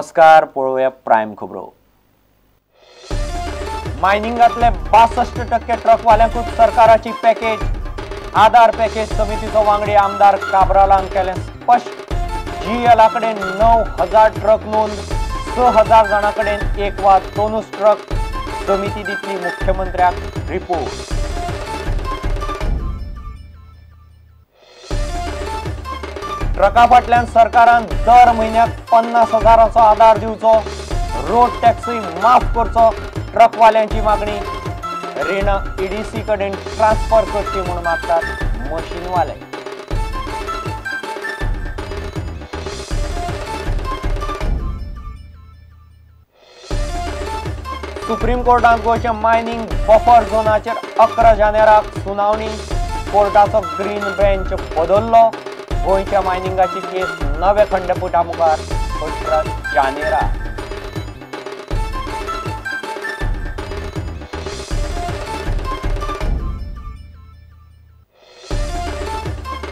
नमस्कार, पळोवया प्रायम खबरो। मायनिंगांतले 62% ट्रकवाल्यांकूच सरकाराची पॅकेज। आधार पॅकेज समितीचो वांगडी आमदार काब्रालान केलें स्पश्ट। जीएला कडेन 9,000 ट्रक नोंद, 6,000 जाणां कडेन 1 वा 2 ट्रक। समिती दितली मुख्यमंत्र्याक रिपोर्ट। ट्रका फाटल्यान सरकारान दर म्हयन्याक 50,000 आधार दिवचो, रोड टॅक्सूय माफ करचो, ट्रकवाल्यांची मागणी। रिणां ईडीसी कडेन ट्रान्सफर करची म्हूण मागतात मशीनवाले। सुप्रीम कोर्टान गोंयच्या मायनिंग बफर झोनाचेर 11 जानेराक सुनावणी। कोर्टाचो ग्रीन बेंच बदल्लो। गोंयच्या मायनिंगाची केस नव्या खंडपीठा मुखार 18 जानेराक।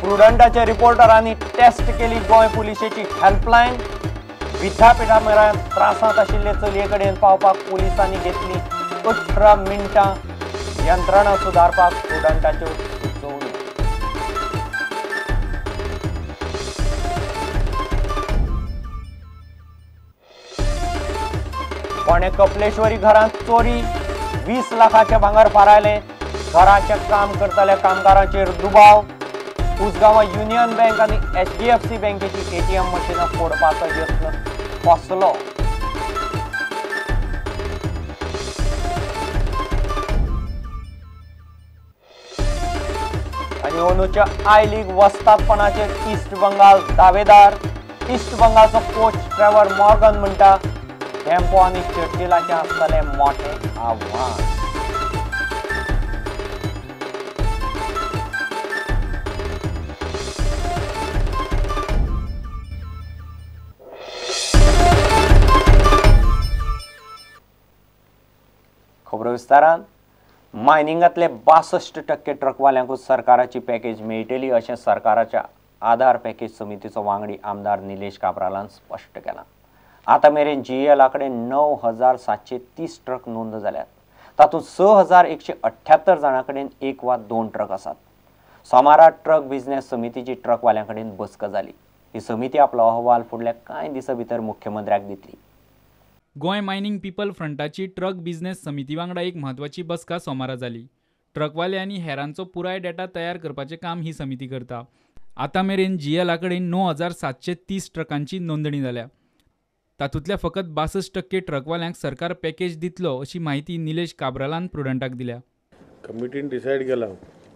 प्रुडंटाच्या रिपोर्टरांनी टेस्ट केली गोंय पुलिशेची हेल्पलायन। विद्यापीठा मेरेन त्रासांत आशिल्ले चलये कडेन पावपाक पुलिसांनी घेतली 18 मिनटां। यंत्रणा सुदारपाक प्रुडंटाच्यो सुचोवण्यो। फोंडें कपलेश्वरी घरांत चोरी, 20 लाखाचें भांगर फारायलें। घराचें काम करतल्या कामगारांचेर दुबाव। उसगांवां युनियन बँक आनी HDFC बँकेची ATM मशिनां फोडपाचो यत्न फसलो। आनी अंदूच्या I league वस्तादपणाचेर ईस्ट बंगाल दावेदार। ईस्ट बंगालचो कोच ट्रेवर मॉर्गन म्हणटा, धेंपो आनी चर्चिलाचें आसतलें मोठें आव्हान। खबरो विस्तारान। मायनिंगांतले 62% ट्रकवाल्यांकूच सरकाराची पॅकेज मेळटली अशें सरकाराच्या आधार पॅकेज समितीचो वांगडी आमदार निलेश काब्रालान स्पश्ट केलां। आतां मेरेन जीएला कडेन 9,730 ट्रक नोंद जाल्यात। तातूंत 6,178 जाणां कडेन 1 वा 2 ट्रक आसात। सोमारा ट्रक बिझनेस समितीची ट्रकवाल्यां कडेन बसका जाली। ही समिती आपलो अहवाल फुडल्या कांय दिसां भितर मुख्यमंत्र्याक दितली। गोंय मायनिंग पीपल फ्रंटाची ट्रक बिझनेस समिती वांगडा एक म्हत्वाची बसका सोमारा जाली। ट्रकवाले आनी हेरांचो पुराय डेटा तयार करपाचें काम ही समिती करता। आतां मेरेन जीएला कडेन 9,730 ट्रकांची नोंदणी जाल्या। तातूंतल्या फकत 62% ट्रकवाल्यांक सरकार पॅकेज दितलो अशी म्हायती निलेश काब्रालान प्रुडंटाक दिल्या। कमिटीन डिसायड केलां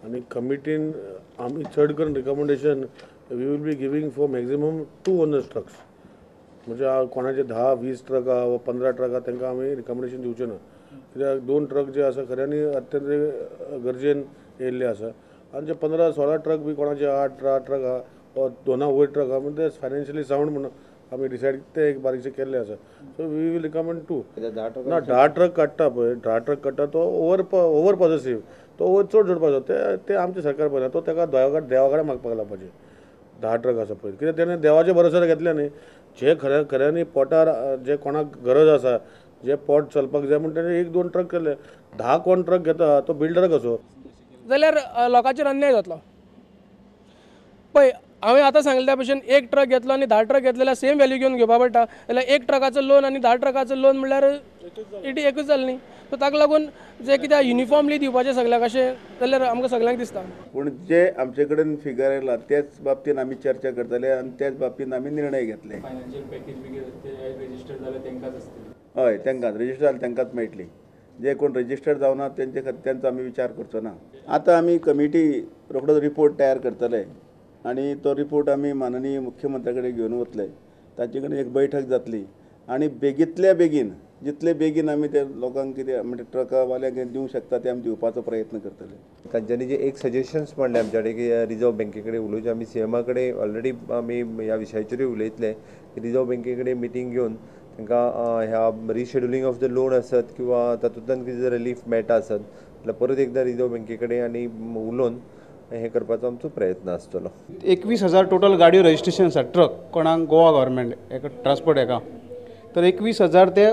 आनी कमिटीन आमी चड करून recommendation we will be giving for maximum 2 owners trucks. म्हणजे कोणाचे 10-20 ट्रक आहा वा 15 ट्रक आहा तांकां आमी रिकमेंडेशन दिवचें ना, कित्याक 2 ट्रक जे आसा खऱ्यांनी अत्यंत गरजेन येयल्ले आसा आनी जे 15-16 ट्रक बी कोणाचे 8 ट्रक आहा वा 2 वयर ट्रक आहा म्हणजे ते फायनान्शियली सावंड म्हणून आमी डिसायड ते एक बारीकशें केल्लें आसा। So we will recommend 2। ना 10 ट्रक काडटा पळय, 10 ट्रक काडटा तो ओवर पॉझिटीव, तो वयर चड जोडपाचो ते आमचें सरकार पळयना, तो ताका देवा कडेन मागपाक लागपाचें। 10 ट्रक आसा पळय, कित्याक तेणें देवाचे भरोश्यार घेतलें न्ही। जे खऱ्या खऱ्यांनी पोटार जे कोणाक गरज आसा, जे पोट चलपाक जाय म्हण तेणें 1-2 ट्रक केले। 10 कोण ट्रक घेता तो बिल्डर कसो जाल्यार लोकांचेर अन्याय जातलो। पळय हांवें आतां सांगलें त्या भशेन 1 ट्रक घेतलो आनी 10 ट्रक घेतले जाल्यार सेम व्हॅल्यू घेवन घेवपा पडटा, जाल्यार 1 ट्रकाचो लोन आनी 10 ट्रकाचो लोन म्हणल्यार it एकूच जालें न्ही। सो ताका लागून जें कितें युनिफॉर्मली दिवपाचें सगल्यांक अशें जाल्यार आमकां सगल्यांक दिसता। पूण जे आमचे कडेन फिगर आयला त्याच बाबतीन आमी चर्चा करतले आनी त्याच बाबतीन आमी निर्णय घेतले। फायनान्शियल पॅकेज बी रजिस्टर जाल्यार तांकांच आसतली। हय, तांकांच रजिस्टर जाल्यार तांकांच मेळटली। जे कोण रजिस्टर जावना तेंचे खातीर तेंचो आमी विचार करचो ना। आतां आमी कमिटी रोखडोच रिपोर्ट तयार करतले आनी तो रिपोर्ट आमी माननीय मुख्यमंत्र्या कडेन घेवन वतले। तांचे कडेन एक बैठक जातली आनी बेगींतल्या बेगीन जितले बेगीन आमी ते लोकांक कितें म्हणजे ट्रकावाल्यांक दिवंक शकता ते आमी दिवपाचो प्रयत्न करतले। तांच्यांनी जे एक सजेशन्स मांडले आमच्या कडेन की रिजर्व बँके कडेन उलोवचें, आमी सीएमा कडेन ऑलरेडी आमी ह्या विशयाचेरूय उलयतले की रिजर्व बँके कडेन मिटींग घेवन तांकां ह्या रिशेड्युलींग ऑफ the loan आसत किंवा तातूंतल्यान कितें रिलीफ मेळटा आसत जाल्यार परत एकदां रिजर्व बँके कडेन आनी उलोवन हे करपाचो आमचो प्रयत्न आसतलो। 21,000 टोटल गाडयो रजिस्ट्रेशन आसा ट्रक कोणाक गोवा गव्हर्मेंट एका ट्रान्सपोर्ट एका तर 21,000 ते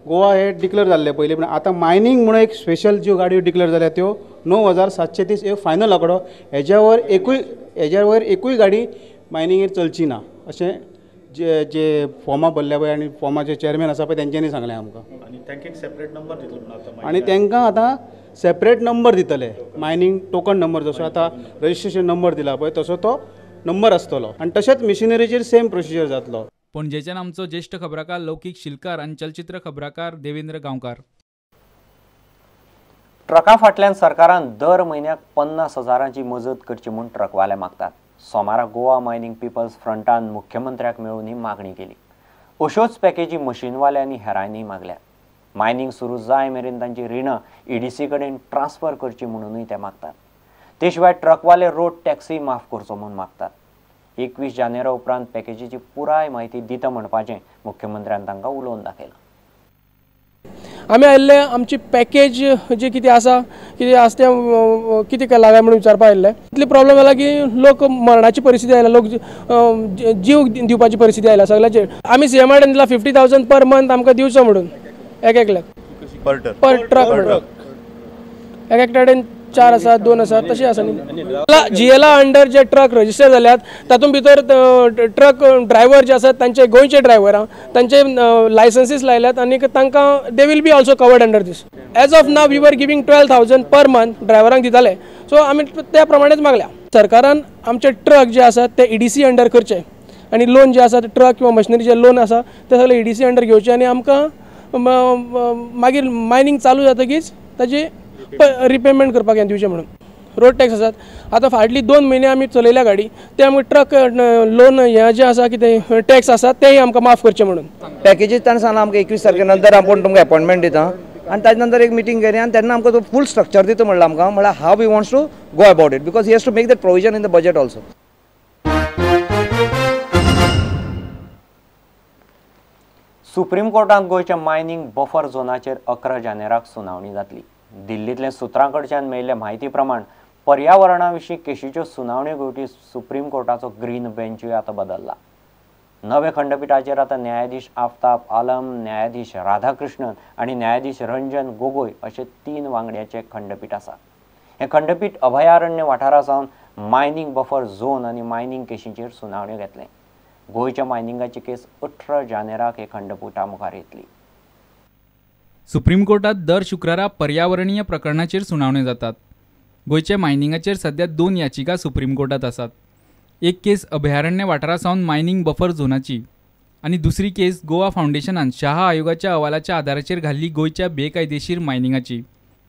गोवा हे डिक्लेअर जाल्ले पयलीं, पूण आतां मायनींग म्हणून एक स्पेशल ज्यो गाडयो डिक्लेअर जाल्या त्यो 9,730 एक फायनल आंकडो. हेज्या वयर एकूय गाडी मायनिंगेर चलची ना अशें जे जे फॉर्मां भरल्या पळय आनी फॉर्माचे चेअरमॅन आसा पळय तेंच्यांनी सांगलें आमकां. आनी तांकां आतां सेपरेट नंबर दितले, मायनींग टोकन नंबर, जसो आतां रजिस्ट्रेशन नंबर दिला पळय तसो तो नंबर आसतलो आनी तशेंच मिशिनरीचेर सेम प्रोसिजर जातलो. पणजेच्यान आमचो ज्येष्ठ खबराकार लौकीक शिलकार आनी चलचित्र खबराकार देवेंद्र गांवकार. ट्रका फाटल्यान सरकारान दर म्हयन्याक 50,000 मजत करची म्हूण ट्रकवाले मागतात. सोमारा गोवा मायनिंग पिपल्स फ्रंटान मुख्यमंत्र्याक मेळून ही मागणी केली. अश्योच पॅकेजी मशीनवाले आनी हेरांनी मागल्या. मायनिंग सुरू जाय मेरेन तांची रिणां ईडीसी कडेन ट्रान्सफर करची म्हणूनय ते मागतात. ते शिवाय ट्रकवाले रोड टॅक्सी माफ करचो म्हूण मागतात. 21 जानेवारी उपरांत पॅकेजीची पुराय म्हायती दिता म्हणपाचें मुख्यमंत्र्यान तांकां उलोवन दाखयलां. आमी आयिल्ले आमची पॅकेज जी कितें आसा कितें आसा तें कितें केलां काय म्हणून विचारपाक आयिल्ले. इतली प्रॉब्लम जाला की लोक मरणाची परिस्थिती आयल्या, लोक जीव दिवपाची परिस्थिती आयल्या सगळ्याचेर. आमी सीएमा कडेन दिला 50,000 पर मंथ आमकां दिवचो म्हणून एक एकल्याक पर ट्रक म्हणून. एक एकल्या कडेन 4 आसा 2 आसा तशें आसा न्ही. जीएला अंडर जे ट्रक रजिस्टर जाल्यात तातूंत भितर ट्रक ड्रायव्हर जे आसात तांचे गोंयचे ड्रायव्हर तांचे लायसन्सीस लायल्यात आनी तांकां they will be also covered under this. As of now we were giving 12,000 per month ड्रायव्हरांक दिताले, सो आमी त्या प्रमाणेच मागल्या. सरकारान आमचे ट्रक जे आसात ते ईडीसी अंडर करचे आनी लोन जे आसा ट्रक किंवा मशिनरी जे लोन आसा ते सगळे ईडीसी अंडर घेवचे आनी आमकां मागीर मायनींग चालू जातकीच ताजी रिपेमेंट करपाक हें दिवचें म्हणून. रोड टॅक्स आसात आतां फाटली 2 म्हयने आमी चलयल्या गाडी, ते आमकां ट्रक लोन हें जें आसा कितें टॅक्स आसा तेंय आमकां माफ करचें म्हणून. पॅकेजीस ताणें सांगलां आमकां 21 तारखे नंतर आपूण तुमकां एपॉयंटमेंट दिता आनी ताजे नंतर एक मिटींग केली आनी तेन्ना आमकां तो फूल स्ट्रक्चर दिता म्हणलां आमकां, म्हणल्यार how he wants to go about it because he has to make that provision in the budget also. Supreme कोर्टांत गोंयच्या मायनींग बफर झोनाचेर 11 जानेराक सुनावणी जातली. दिल्लींतल्या सुत्रां कडच्यान मेळिल्ले म्हायती प्रमाण पर्यावरणा विशीं केशीच्यो सुनावण्यो घेवपी सुप्रीम कोर्टाचो ग्रीन बेंचूय आतां बदल्ला. नवे खंडपिठाचेर आतां न्यायाधीश आफताब आलम, न्यायाधीश राधाकृष्णन आनी न्यायाधीश रंजन गोगोय अशे 3 वांगड्याचे खंडपीठ आसा. हें खंडपीठ अभयारण्य वाठारा सावन मायनींग बफर झोन आनी मायनींग केशींचेर सुनावण्यो घेतले. गोंयच्या मायनिंगाची केस 18 जानेराक हे खंडपिठा मुखार येतली. सुप्रीम कोर्टात दर शुक्रारा पर्यावरणीय प्रकरणाचेर सुनावण्यो जातात. गोंयच्या मायनिंगाचेर सध्या 2 याचिका सुप्रीम कोर्टात आसात. एक केस अभयारण्य वाठारा सावन मायनिंग बफर झोनाची आनी दुसरी केस गोवा फावंडेशनान शहा आयोगाच्या अहवालाच्या आदाराचेर घाल्ली गोंयच्या बेकायदेशीर मायनिंगाची.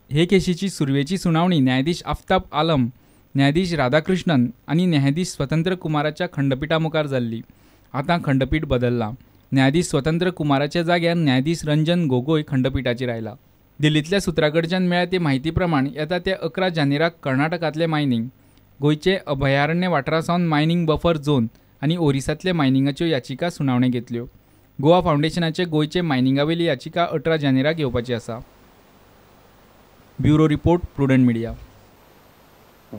हे केशीची सुरवेची सुनावणी न्यायाधीश आफताब आलम, न्यायाधीश राधाकृष्णन आनी न्यायाधीश स्वतंत्र कुमाराच्या खंडपिठा मुखार जाल्ली. आतां खंडपीठ बदल्लां. न्यायाधीश स्वतंत्र कुमाराच्या जाग्यार न्यायाधीश रंजन गोगोय खंडपिठाचेर आयला. दिल्लींतल्या सुत्रां कडच्यान मेळ्ळ्या ते म्हायती प्रमाण येता ते 11 जानेराक कर्नाटकांतलें मायनिंग, गोंयचे अभयारण्य वाठारा सावन मायनिंग बफर झोन आनी ओरिसांतले मायनिंगाच्यो याचिका सुनावणे घेतल्यो. गोवा फावंडेशनाचे गोंयचे मायनिंगावेली याचिका 18 जानेराक येवपाची आसा. Bureau report, Prudent Media.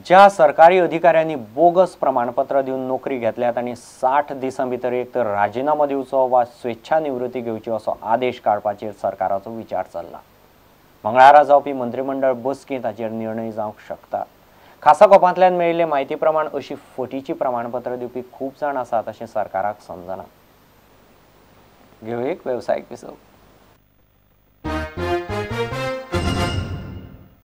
ज्या सरकारी अधिकाऱ्यांनी बोगस प्रमाणपत्र दिवन नोकरी घेतल्यात आनी 60 दिसां भितर एक तर राजिनामो दिवचो वा स्वेच्छा निवृत्ती घेवची असो आदेश काडपाचेर सरकाराचो विचार चल्ला. मंगळारा जावपी मंत्रीमंडळ बसकेंत ताचेर निर्णय जावंक शकता. खासा कोपांतल्यान मेळिल्ले म्हायती प्रमाण अशी फटीची प्रमाणपत्र दिवपी खूब जाण आसात अशें सरकाराक समजना. घेवं एक वेवसायीक विसव.